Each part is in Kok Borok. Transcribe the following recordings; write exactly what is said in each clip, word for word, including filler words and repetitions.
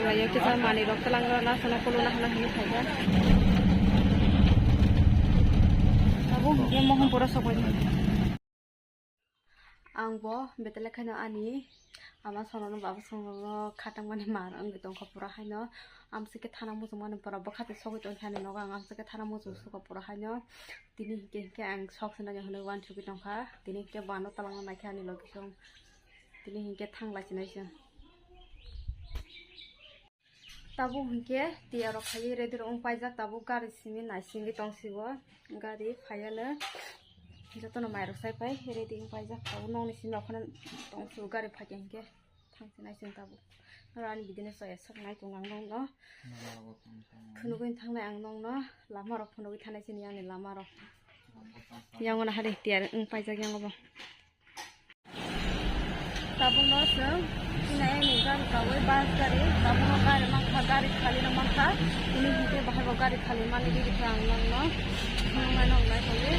Yo kisa manwi rok twlang rok na sana kulu na hana hini phaikha. Abo hwnkhe Mohompura sokbaidi. Ang bo betele khaino ani ama sono no baba sono no khatang mani mar wngwi tongkha pura haino. Amsike thana muchung mani pura bwkha tei sogwi tongkha ani nogo ang amsike thana muchung suka pura haino. Tini hinkhe hinkhe ang sok sinani hwnwi uansugwi tongkha. Tini hinkhe bo ano twlangna naikha ani location. Tini hinkhe thang lai sinai se. Tabuk hinkhe tiyarok phaiwi ready rok wng paijak, tabuk gari simi naisingwi tongsigo, gari phaiya le jotono mairok sai phai ready wng paijak, tabuk nokni simi okhorno tongsigo, gari phaikha hinkhe thangsi naising tabuk. Aro ani bidino soya sok nai tongo ang nokno phunugwi thangnai ang nokno, lama rok phunugwi thanai sini ani lama rok. Yango nahari tiyar wng paijak yango bo. Tabukno chwng tini ani gari kawi bus gari, tabukno gari mankha, gari khalino mankha, tini hinkhe bahai bo gari khali mani rikha ang nokno, noknai noknai tongwi.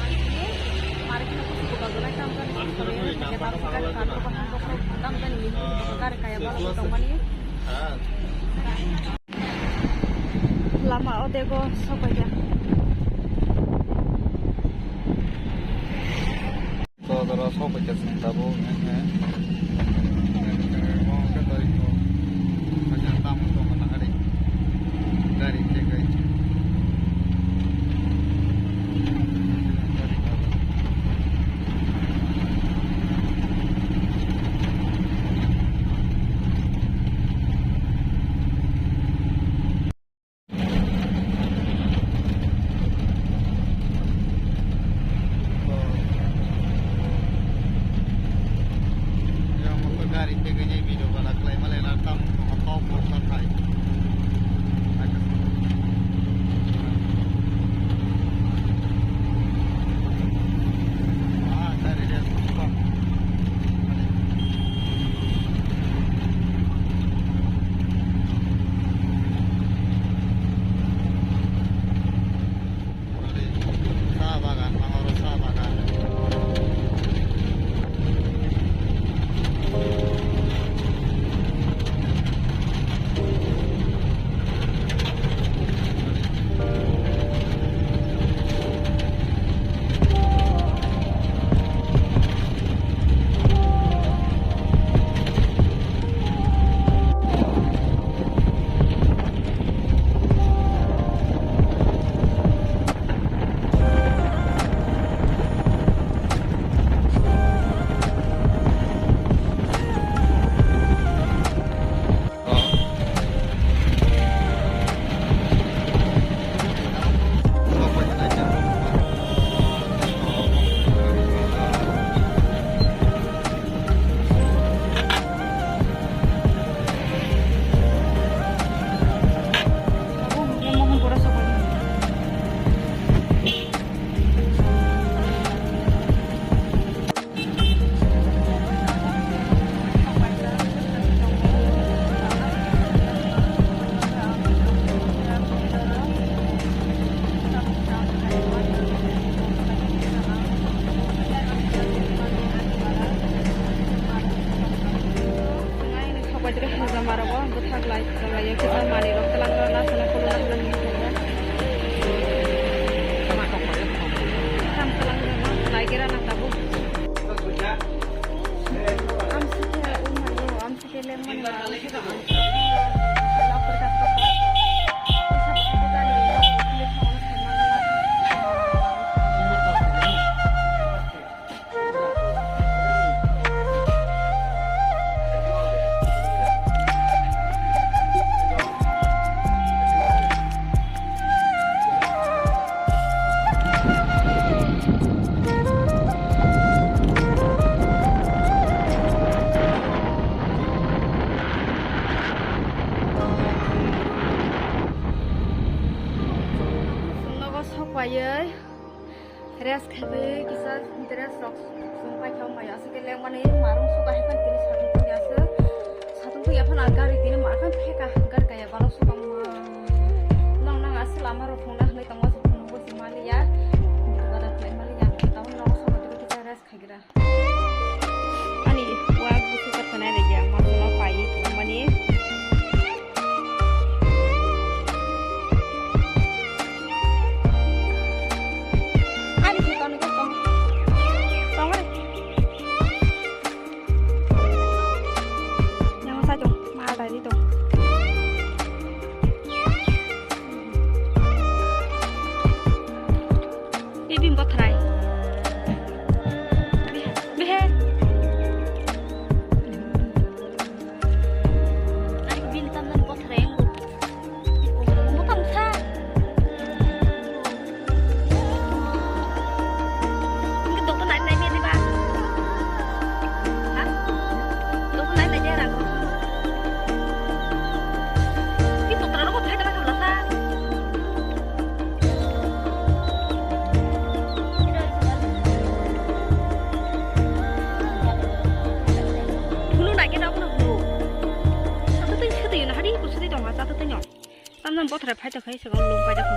Ang tini marikno kusu kubago nai tamjani kusu kubago nai tongwi, gari kano bahai bokhorok tamjani mihim gari kaya balogo tongmani. Lama o dego sokbaikha. Dodoro sokbaikha chwng tabuk, eh, eh. Mo khe doi ko. Kanya tamo tongma nahari. Gari chekai. Yang motor gari pegangnya video bana kelai malai na tam tau motor hai. Ah, dari dia sumpah. Sa bagan, mahoro sa bagan. Sok bai tongkha hwnjamarogo bwthak lai chwng lai kisa manwi rok twlang rok na sana kulu na hwnwi tongkha. Tham twlang rok no nai gira na tabuk. Amsike umani amsike lengmani. Nogo sok paiwi. Rest khaiwi kisa dress rok chwng paithok maya aswk khe lengmani marung suka hai phano tini satung twi aswk satung twi aphano ang gari tini ma khe pheka gari kaya balok suka ma nong nang aswk lama rok thungna hwnwi tongo aswk thungna bo se maliya gada khlai maliya tamo nogo sokha twi kisa rest khaigra ani wak busu ka thanai rega ma songma paiwi tongmani. Ari tong. Bibim bothrai. Behe. Behe. Ani bini tamnani bothrai. Botong sa. Ini dokter naik naik ini, Pak. Hah? Dokter naik naik jarang. Ini dokter aku pakai tempat sebelah, Pak. Hulu naik kita aku nak hulu. Satu tu satu yun hari kursi di tong, satu tu nyok. Tamjani bothrai phai tongkha, se lung paida kho.